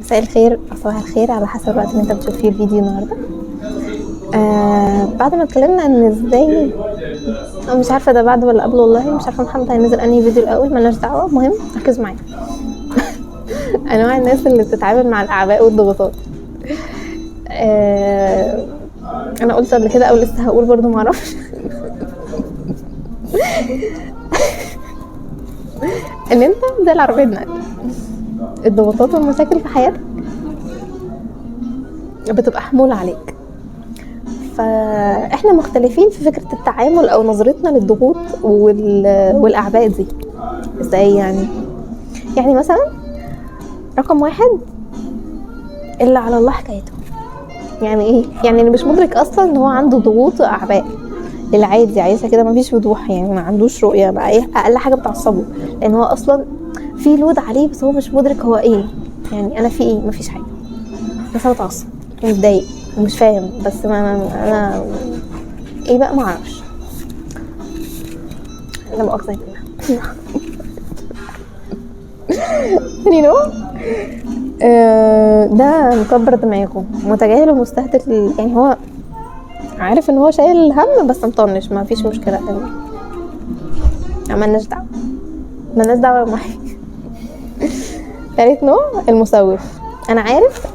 مساء الخير أو صباح الخير على حسب الوقت اللي انت بتشوف فيه الفيديو النهارده. بعد ما اتكلمنا ان ازاي، أو مش عارفه ده بعد ولا قبل، والله مش عارفه محمد هينزل انهي فيديو الاول، ملناش دعوه، المهم ركز معايا. انواع الناس اللي بتتعامل مع الاعباء والضغوطات. انا قلت قبل كده او لسه هقول برضو معرفش ان انت زي العربية النقل، الضغوطات والمشاكل في حياتك بتبقى حمولة عليك. فاحنا مختلفين في فكرة التعامل او نظرتنا للضغوط والاعباء دي ازاي. يعني مثلا رقم 1 اللي على الله حكايته. يعني ايه؟ يعني اللي مش مدرك اصلا ان هو عنده ضغوط واعباء، العادي عايزها كده، مفيش وضوح، يعني ما عندوش رؤية بقى، ايه اقل حاجة بتعصبه، لان هو اصلا في لود عليه بس هو مش مدرك هو ايه، يعني انا في ايه، مفيش حاجة، بس انا اتعصب ومتضايق ومش فاهم، بس ما انا ايه بقى ما اعرفش، لا مؤاخذة يا جماعة. تاني نوع ده مكبر دماغه، متجاهل ومستهتر، يعني هو عارف ان هو شايل الهم بس مطنش، ما فيش مشكلة، يعني مالناش دعوه، مالناش دعوه معايا. تالت نوع المسوف، انا عارف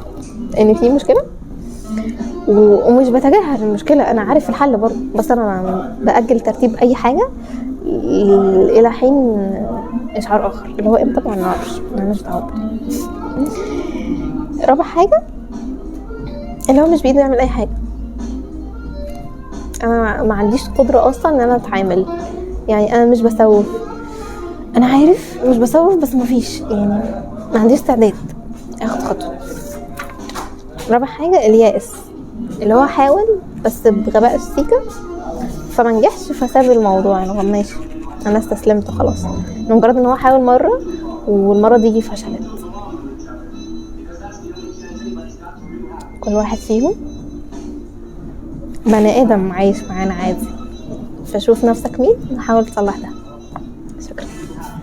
ان في مشكلة ومش بتجاهل المشكلة، انا عارف الحل برضه، بس انا باجل ترتيب اي حاجة الى حين اشعار اخر، اللي هو امتى ما نعرفش، مالناش دعوه. رابع حاجة اللي هو مش بايده يعمل اي حاجة، انا ما عنديش قدره اصلا ان انا اتعامل، يعني انا مش بسوف، انا عارف مش بسوف بس ما فيش، يعني ما عنديش استعداد اخد خطوة. رابع حاجة اليائس، اللي هو حاول بس بغباء السيكه فما نجحش فساب الموضوع، يعني هو ماشي انا استسلمت خلاص، لمجرد ان هو حاول مرة والمرة دي فشلت. كل واحد فيهم بني ادم عايش معانا عادي، فشوف نفسك مين وحاول تصلح ده.